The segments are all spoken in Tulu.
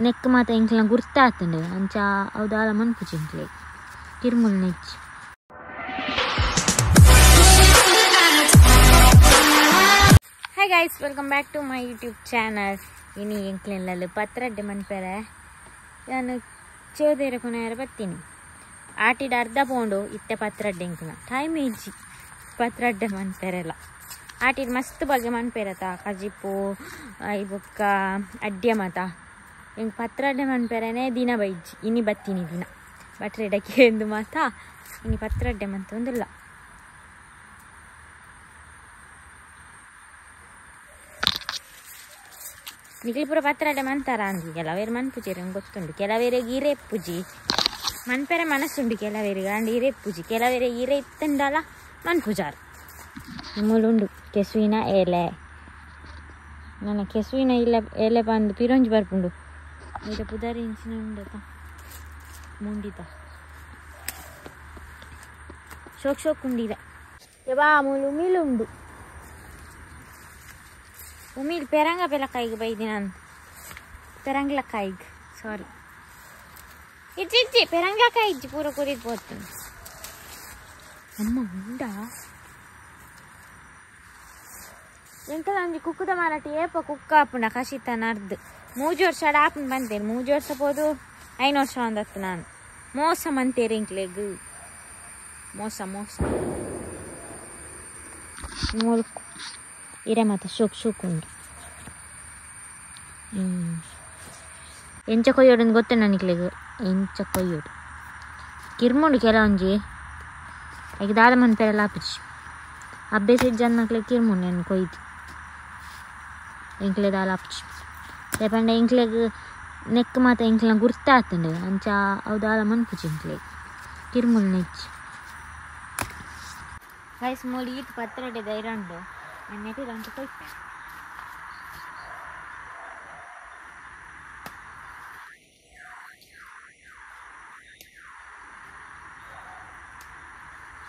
ನೆಕ್ ಮಾತ ಎಂಕ್ಲೆನ ಗುರ್ತಾತುಂಡು ಅಂಚ ಅವು ದಾಲ ಮನ್ಪುಜಿ ಎಂಕ್ಲೆಗ್ ಕಿರ್ಮುಲ್ ನೆಜ್ಜಿ. Hi guys, welcome back to my YouTube channel. ಇನಿ ಎಂಕ್ಲೆನಲ್ಲು ಪತ್ರಡ್ಡೆ ಮನ್ಪೆರೆ ಯಾನು ಚೋದೇರ ಕೊನೆಯರ ಬತ್ತೀನಿ. ಆಟಿಡ್ ಅರ್ಧ ಪೋಂಡು ಇತ್ತೆ ಪತ್ರಡ್ಡೆ ಎಂಕ್ಲ ಟೈಮ್ ಇಜ್ಜಿ ಪತ್ರಡ್ಡೆ ಮನ್ಪೆರೆಲ್ಲ. ಆಟಿಡ್ ಮಸ್ತ್ ಬಗೆ ಮನ್ಪೆರತ ಕಜಿಪು I ಬೊಕ್ಕ ಅಡ್ಡೆ ಮಾತ ಎಂಕ್ ಪತ್ರಡ್ಡೆ ಮನ್ಪೆರೆನೆ ದಿನ ಬೈಜ್ಜಿ. ಇನಿ ಬತ್ತೀನಿ ದಿನ ಬಟ್ರೆಡಕ್ಕೆ ಎಂದು ಮಾತ ಇನಿ ಪತ್ರಡ್ಡೆ ಮಂತೊಂದುಲ್ಲ. ನಿಕ್ಲಿ ಪೂರ ಪತ್ರಡ್ಡೆ ಮಂತಾರ ಅಂದಿ ಕೆಲವೇರು ಮನ್ಪುಜೆರ್ ಗೊತ್ತುಂಡು. ಕೆಲವೇರಿಗೆ ಇರೆಪ್ಪುಜಿ ಮನ್ಪೆರೆ ಮನಸ್ಸುಂಡು ಕೆಲವೇರಿಗೆ ಅಂಡ್ ಇರೆಪ್ಪುಜಿ ಕೆಲವೇರೆ ಇರೆ ಇತ್ತಂಡಲ ಮನ್ಪುಜಾರ್. ಮೂಲುಂಡು ಕೆಸುವಿನ ಎಲೆ ನನ್ನ ಕೆಸುವಿನ ಇಲ್ಲ ಎಲೆ ಬಂದು ಪಿರೊಂಜಿ ಬರ್ಪುಂಡು. ಇದ ಪುದಾರಿ ಇಂಚಿನ ಉಂಡತ ಮುಂಡಿತ ಶೋಕ್ ಶೋಕ್ ಉಂಡಿದೆ. ಯಬಾ ಮೂಲು ಉಮಿಲುಂಡು ಉಮಿಲ್ ಪೆರಂಗ ಪೆಲಕಾಯಿಗೆ ಬೈದಿ ನಾನು ಪೆರಂಗ್ಲಕಾಯಿಗೆ ಸಾರಿ ಇಜ್ಜಿ ಇಜ್ಜಿ ಪೆರಂಗ್ಲಕಾಯಿ ಇಜ್ಜಿ ಪೂರ ಕುರಿದು ಪೋತು ಅಮ್ಮ ಉಂಡಾ. ಎಂಕಲ ಒಂಜಿ ಕುಕ್ಕುದ ಮಾರಾಟ ಏಪ ಕುಕ್ಕ ಆಪುಂಡ ಕಶಿತ ನರ್ದು ಮೂಜಿ ವರ್ಷ ಆಪುಂಡು ಬಂತೇನೆ. ಮೂಜಿ ವರ್ಷ ಪೋದು 5 ವರ್ಷ ಒಂದತ್ತು ನಾನು ಮೋಸ ಮಂತೇರಿ ಎಂಕ್ಲೆಗ್ ಮೋಸ ಮೋಸ ಮೂಲ್ಕು ಇರೆ ಮಾತ ಶೋಕ್ ಶೋಕ್ ಉಂಡು. ಎಂಚ ಕೊಯ್ಯೋಡು ಗೊತ್ತೇ ನನಗ್ಲೆಗ್ ಎಂಚ ಕೊಯ್ಯೋಡು ಕಿರ್ಮುಂಡು ಕೆಲವೊಂಜಿ ಈಗ ದಾದ ಮನ್ಪೆರೆಲ್ಲ ಆಪುಜಿ ಅಭ್ಯಾಸ ಇಜ್ಜನ್ನಕ್ಲೆ ಕಿರ್ಮುಂಡು ನಾನು ಕೊಯ್ದು ಎಂಕ್ಲೆ ದಾಲ ಆಪುಜಿ. ಪಂಡ ಎಂಕ್ಲೆಗ್ ನೆಕ್ ಮಾತ ಎಂಕ್ಲೆನ ಗುರ್ತಾತುಂಡು ಅಂಚ ಅವು ದಾಲ ಮನ್ಪುಜಿ ಎಂಕ್ಲೆಗ್ ಕಿರ್ಮುಲ್ ನೆಜ್ಜಿ. ಗೈಸ್ ಮೂಲು ಈತ್ ಪತ್ರಡ್ಡೆ ಧೈರ್ಯ ಉಂಡು ನೆಟ್ಟಿದ ಅಂತ ಕೊಯ್ಪೆ.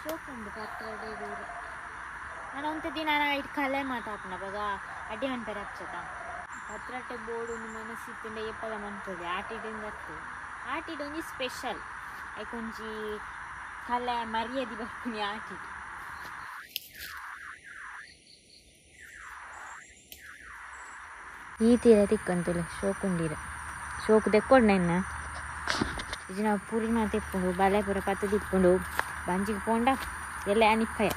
ಶೋಕುಂಡು ಪತ್ರಡ್ಡೆ ದೂರ ನಾನು ಒಂತೆ ದಿನ ಇಟ್ಟು ಕಲೆ ಮಾತಾಪುಂಡ ಅವಾಗ ಅಡ್ಡಿ ಮನ್ಪೆರೆ ಹಚ್ಚದ ಪತ್ರಟ್ಟೆ ಬೋರ್ಡು ಮನಸ್ಸಿತ್ತುಂಡ ಏಪಲ ಮನ್ಪೊಲಿ ಆಟಿಡಿಂದ ಅತ್ತು ಆಟಿಡ್ ಒಂಜಿ ಸ್ಪೆಷಲ್ ಐಕೊಂಜಿ ಕಲೆ ಮರ್ಯಾದೆ ಬರ್ಪುನಿ ಆಟಿಡ್. ಈ ತೀರ ತಿಕ್ಕಂತುಲೆ ಶೋಕುಂಡಿರ ಶೋಕು ದೆಕ್ಕೊಡು ನೆನ್ನ ಇಜ್ಜಿ ನಾವು ಪೂರಿ ಮಾತ ಇಪ್ಪುಂಡು ಬಲೆ ಪೂರ ಪತ್ತದಿಪ್ಪುಂಡು ಬಂಜಿಗೆ ಪೋಂಡ ಎಲ್ಲ ಅನಿಪ್ಪಯ.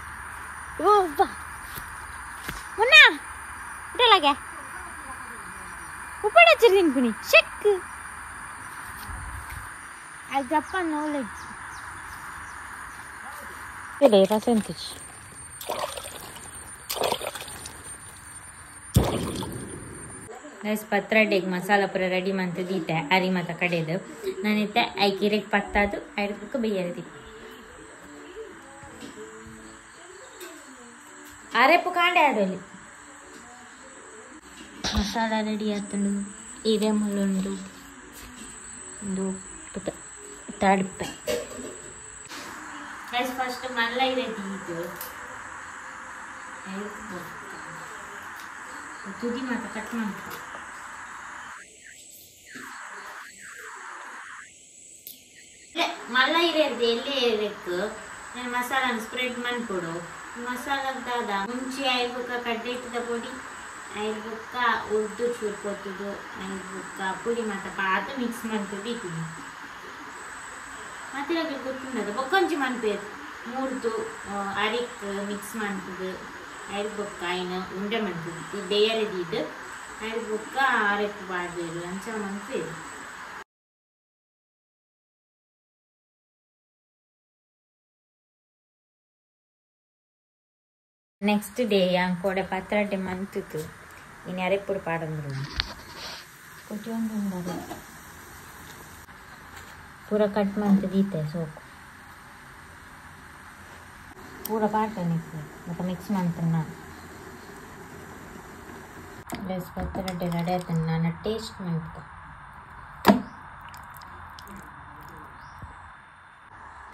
ಓ ಬಾ ಮುನ್ನ ಇಡಲಾಗೆ ಉಪ್ಪಡ ತಿನ್ಪುನಿ ಚೆಕ್ ಅದು ಜಪ್ಪ ನಾಲೆಜ್ ಪರ್ಸೆಂಟೇಜ್. ಗೈಸ್ ಪತ್ರಡ್ಡೆಗೆ ಮಸಾಲ ಪೂರ ರೆಡಿ ಮಂತ ದೀತೆ ಅರಿ ಮಾತ ಕಡೆದು ನಾನಿತ್ತೆ ಐಕಿರೆಗೆ ಪತ್ತಾದು ಐದು ಬೇಯರಿ ಅರೆಪು ಕಾಂಡೆ ಆಡೋಲಿ. ಮಸಾಲ ರೆಡಿ ಆತುಂಡು ಇರೆ ಮುಳ್ಳುಂಡು ಒಂದು ತಡ್ಪೆ. ಗೈಸ್ ಫಸ್ಟ್ ಮಲ್ಲ ಇರೆ ದೀದು ತುದಿ ಮಾತ ಕಟ್ ಮಾಡ್ತ ಮಲ್ಲ ಇರೆ ಎಲ್ಲೇ ಇರಬೇಕು. ನಾನು ಮಸಾಲ ಸ್ಪ್ರೆಡ್ ಮಾಡ್ಕೊಡು. ಮಸಾಲ ದಾದ ಮುಂಚೆ ಐಬುಕ್ಕ ಕಡ್ಡೆ ಹಿಟ್ಟದ ಪೊಡಿ ಐಬುಕ್ಕ ಉದ್ದು ಚೂರು ಕೊತ್ತುದು ಐಬುಕ್ಕ ಪುಡಿ ಮಾತ ಪಾತ ಮಿಕ್ಸ್ ಮಾಡ್ತದೆ ಇದ್ದೀನಿ. ಮತ್ತೆ ಗೊತ್ತುಂಡದ ಬೊಕ್ಕೊಂಜಿ ಮನ್ಪೇರು ಮೂರ್ದು ಅರಿಕ್ ಮಿಕ್ಸ್ ಮಾಡ್ತದೆ ಐಬುಕ್ಕ ಐನ ಉಂಡೆ ಮಾಡ್ತದೆ ಬೇಯರದಿದ್ದು ಐಬುಕ್ಕ ಅರೆಕ್ ಬಾಡ್ಬೇರು ಅಂಚ ಮನ್ಪೇರು. ನೆಕ್ಸ್ಟ್ ಡೇ ಅಂಕೋಡೆ ಪತ್ರಡ್ಡೆ ಮಂತಿತ್ತು ಇನ್ನು ಅರೆಪ್ಪುಡು ಪಾಡಂದ್ರು ಕೊಟ್ಟಿಯೊಂದು ಪೂರ ಕಟ್ ಮಂತದೀತೆ ಸೋಕು ಪೂರ ಪಾಡ್ತಾನೆ ಮತ್ತೆ ಮಿಕ್ಸ್ ಮಾಡ್ತಾನೆ ನಾನು. ಗೈಸ್ ಪತ್ರಡ್ಡೆ ರೆಡಿ ಆಯ್ತಾನೆ ನಾನು ಟೇಸ್ಟ್ ಮಾಡ್ಕೊ.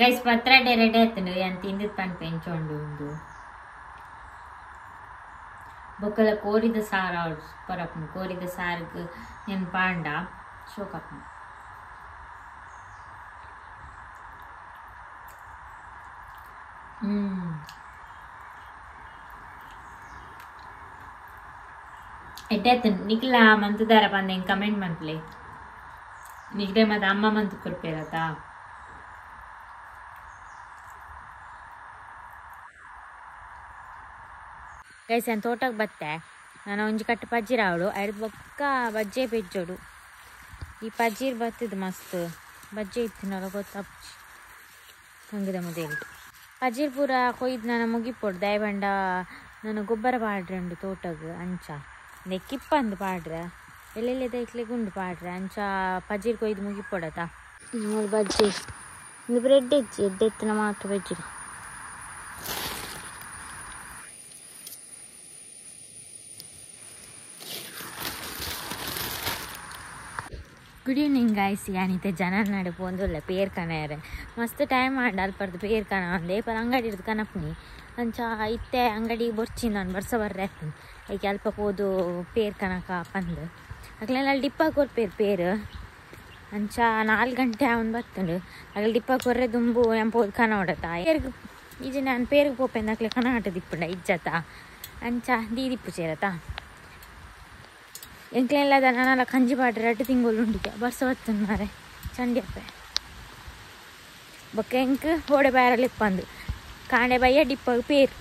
ಗೈಸ್ ಪತ್ರಡ್ಡೆ ರೆಡಿ ಆಯ್ತಾನೆ ಅಂತ ತಿಂದಿದ್ದು ಪನ್ ಪೆಂಚೊಂಡು ಒಂದು ಬೊಕ್ಕಲ ಕೋರಿದ ಸಾರು ಸೂಪರ್ ಆಪುಂಡು. ಕೋರಿದ ಸಾರಿಗೆ ನೆನ್ ಪಾಂಡ ಶೋಕಾಪುಂಡು. ಎಡ್ಡೆ ನಿಕ್ಲ ಮಂತುದಾರ ಪಂದ ಕಮೆಂಟ್ ಮನ್ಪುಲೆ. ನಿಕ್ಲೆ ಮತ್ತೆ ಅಮ್ಮ ಮಂತು ಕೊರ್ಪೇರತ. ಗೈಸ್ ನಾನು ತೋಟಕ್ಕೆ ಬತ್ತೆ, ನಾನು ಒಂಜಿ ಕಟ್ಟು ಪಜ್ಜಿರ ಅವಳು ಐದು ಬೊಕ್ಕ ಬಜ್ಜೆ ಪೆಜ್ಜೋಡು. ಈ ಪಜ್ಜಿರ್ ಬತ್ತಿದ್ದು ಮಸ್ತ್ ಬಜ್ಜೆ ಇತ್ತಿನಲ್ಲ ಗೊತ್ತಾಪುಜಿ ಹಂಗದ ಮುದೇಲಿ. ಪಜ್ಜಿರ್ ಪೂರ ಕೊಯ್ದು ನಾನು ಮುಗಿಪೊಡು ದಯಬಂಡ ನಾನು ಗೊಬ್ಬರ ಪಾಡ್ರೆ ಉಂಡು ತೋಟಗ್ ಅಂಚ ಕಿಪ್ಪಂದು ಪಾಡ್ರೆ ಎಲ್ಲೆಲ್ಲೆದ ಇಕ್ಲೆ ಗುಂಡು ಪಾಡ್ರೆ ಅಂಚ ಪಜ್ಜಿರ್ ಕೊಯ್ದು ಮುಗಿಪೊಡತ. ಮೂರು ಬಜ್ಜೆ ಇಂದು ಬ್ರೆಡ್ ಹೆಚ್ಚಿ ಎಡ್ಡೆ ಎತ್ತಿನ ಮಾತ್ರ ಬಜ್ಜಿರ. Good evening guys. ಯಾನಿತೆ ಜನ ನಡೆ ಪೋಂದುಲ್ಲ ಪೇರ್ ಕನೆಯರೆ ಮಸ್ತ್ ಟೈಮ್ ಆಂಡ ಅಲ್ಪರ್ದು ಪೇರ್ ಕನ ಅಂದೆ ಪರ ಅಂಗಡಿ ಹಿಡ್ದು ಕನಪ್ನಿ ಅಂಚ ಇತ್ತೆ ಅಂಗಡಿ ಬೊರ್ಚಿ ನಾನು ಬರ್ಸ ಬರ್ರೆ ಐಕೆ ಅಲ್ಪ ಪೋದು ಪೇರ್ ಕನಕ ಪಂದು ಅಕ್ಲೆಲ್ಲ ಅಲ್ಲಿ ಡಿಪ್ಪ ಕೊರ್ಪೇರು ಪೇರು ಅಂಚ 4 ಗಂಟೆ ಅವನು ಬತ್ತಂಡು ಅಗಲ್ ಡಿಪ್ಪ ಕೊರ್ರೆ ದುಂಬು ನಾನು ಪೋದು ಕನ ಹೊಡತ ಪೇರ್ಗ್ ಈಜೆ ನಾನು ಪೇರ್ಗೆ ಪೋಪೆಂದು ಅಕ್ಲೆ ಕನ ಆಟ ದಿಪ್ಪುಂಡ ಇಜ್ಜತ ಅಂಚ ದೀದಿಪ್ಪು ಚೇರತ. ಎಂಕ್ಲೆಲ್ಲ ನಾನೆಲ್ಲ ಕಂಜಿ ಪಾಡ್ರೆ 2 ತಿಂಗಳು ಉಂಡಿಗೆ ಬರ್ಸ ಬತ್ತಂದು ಮಾರೆ ಚಂಡಿಯಪ್ಪೆ ಬೊಕ್ಕ ಎಂಕ್ ಓಡೆ ಬ್ಯಾರಲ್ ಇಪ್ಪಂದು ಕಾಂಡೆ ಬಯ್ಯ ಡಿಪ್ಪಾಗ ಪೇರು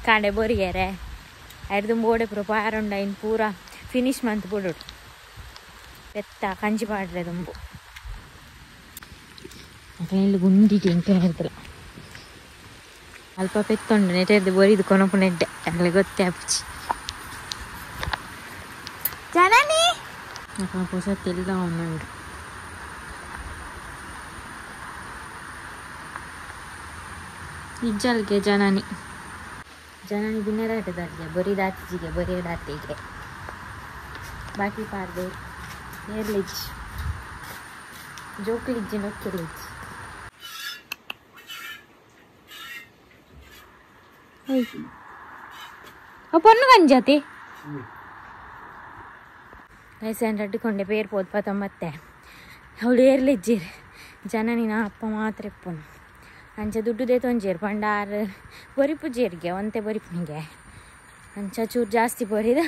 ಕಾಂಡೆ ಬೊರಿಯರೆ ಐದು ಓಡೆ ಪೂರ ಪಾರುಂಡ ಇನ್ನು ಪೂರ ಫಿನಿಶ್ ಮಂತ್ ಬಿಡೋಡು ಪೆತ್ತ ಕಂಜಿ ಪಾಡ್ರೆ ದುಂಬು. ಇಲ್ಲಿ ಗುಂಡಿಗೆ ಎಂಕೆ ಇರ್ತಲ್ಲ ಅಲ್ಪ ಪೆತ್ತುಂಡು ನೆಟೆದ್ದು ಬೊರಿದು ಕೊನಪು ನೆಡ್ಡೆ ಅಗಲೆ ಗೊತ್ತೇ ಆಪುಜಿ. ಜನನಿ ಹೊಸ ತೆಲ್ದ ಉಂಡು ಇಜ್ಜಲ್ಗೆ ಜನನಿ ಜನನಿ ದಿನರಾಟದಾಗೆ ಬೊರಿ ದಾತಿಜಿಗೆ ಬೊರಿ ದಾತಿಗೆ ಬಾಕಿ ಪಾರ್ದೆ ಏರ್ಲಿಜ್ ಜೋಕ್ಲಿಜ್ಜಿ ನೊಕ್ಕೆಲಿಜ್ಜಿ. ಪೊನ್ನು ಕಂಜಾತಿ ಗೈಸ್ ರಡ್ಡುಕೊಂಡೆ ಪೇರು ಪೋದು ಪತ್ತೊಂಬತ್ತೆ ಅವಳು ಏರ್ಲಿಜ್ಜಿರ್ ಜನನಿ ನಾ ಅಪ್ಪ ಮಾತ್ರ ಇಪ್ಪುನು ಅಂಚ ದುಡ್ಡುದೇ ತೊಂಜೇರು ಪಂಡಾರ್ ಬೊರಿಪು ಜೀರಿಗೆ ಒಂತೆ ಬೊರಿಪುನಿಗೆ ಅಂಚ ಚೂರು ಜಾಸ್ತಿ ಬೊರಿದ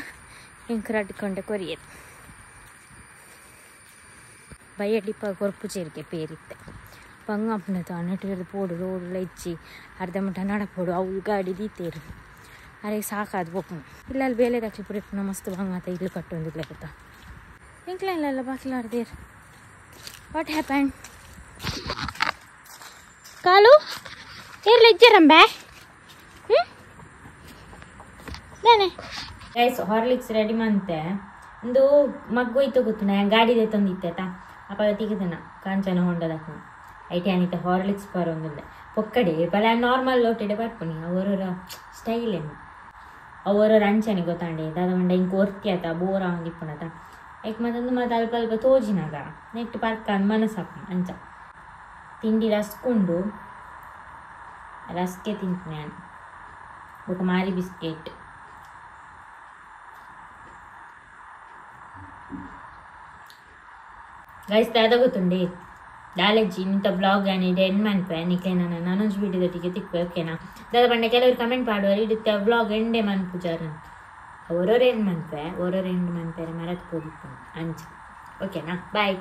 ಎಂಕ್ ರಡ್ಡುಕೊಂಡೆ ಕೊರಿಯರು ಬಯ್ಯ ಡಿಪ್ಪ ಕೊರ್ಪು ಜೀರಿಗೆ ಪೇರಿತ್ತೆ ಬಂಗಪ್ಪನ ತಾನಟ್ಟು ಪೋಡು ರೋಡ್ ಇಜ್ಜಿ ಅರ್ಧ ಮುಟ ನಡಪೋಡು ಅವು ಗಾಡಿ ದೀತೇರು ಅರೆ ಸಾಕಾದ ಬೋಪುನು ಇಲ್ಲ ಅಲ್ಲಿ ಬೇಲೆ ದಕ್ಷಿ ಪುರಿಪುನ ಮಸ್ತ್ ಬಂಗಾತ ಇಲ್ಲು ಕಟ್ಟೊಂದಿಲ್ಲ ಗೊತ್ತಾ ಎಂಕ್ಲೆಲ್ಲ ಬಾಕಿಲಾರ್ದೇರ್. What happen ಕಾಲು ಏರ್ಲ ಇಜ್ಜರಂಬೆ ದಾನೆ. ಗೈಸ್ ಹಾರ್ಲಿಕ್ಸ್ ರೆಡಿ ಮಂತೆ ಒಂದು ಮಗ್ಗು ಇತ್ತು ಗೊತ್ತು ನಾ ಗಾಡಿದೆ ತಂದಿತ್ತೆ ಆತಾ ಅಪ್ಪ ತಿಕ್ಕದನ ಕಾಂಚನ ಹೊಂಡದಕ್ಕ ಐಟಿ ಅನಿತ ಹಾರ್ಲಿಕ್ಸ್ ಬರೋಂದುಂಡೆ ಪೊಕ್ಕಡೆ ಬಲ ನಾರ್ಮಲ್ ಲೋಟೆಡೆ ಬರ್ಪುನಿ ಅವರವರ ಸ್ಟೈಲ್ ಏನು ಅವರವರ ಅಂಚನೆ ಗೊತ್ತಾಂಡೆ ದಾದ ಮಂಡ ಇಂಕ ಒರ್ತಿ ಆತ ಬೋರ ಒಂದಿಪ್ಪುನತ ಏಕ್ ಮತ್ತೊಂದು ಮತ್ತೆ ಅಲ್ಪ ಅಲ್ಪ ತೋಜಿನಾಗ ನೆಟ್ ಪರ್ಕ ಮನಸ್ಸಾಪ ಅಂಚ ತಿಂಡಿ ರಸ್ಕ್ ಉಂಡು ರಸ್ಕೆ ತಿಂತೀನಿ ನಾನು ಬೊಕ ಮಾರಿ ಬಿಸ್ಕೆಟ್. ಗೈಸ್ ದಾದ ಗೊತ್ತುಂಡೆ ದಾಲೆಜ್ಜಿ ಇಂಥ ಬ್ಲಾಗ್ ಏನಿದೆ ಎಂಡ್ ಮನ್ಪೆ ನಿಕ್ಲೆ ನಾನು ನಾನೊಂಜಿ ವಿಡಿಯೋದೊಟ್ಟಿಗೆ ತಿಕ್ಕು ಓಕೆನಾ. ದಾದ ಪಂಡ ಕೆಲವರು ಕಮೆಂಟ್ ಮಾಡುವರು ಇಡುತ್ತೆ ಬ್ಲಾಗ್ ಎಂಡೆ ಮನ್ಪುಜಾರ ಅವರವ್ರು ಎಂಡ್ ಮನ್ಪೆ ಓರೋರು ಎಂಡ್ ಮನ್ಪೆರೆ ಮರತ್ ಪೋದಿಪ್ಪು ಅಂಚ ಓಕೆನಾ ಬಾಯ್.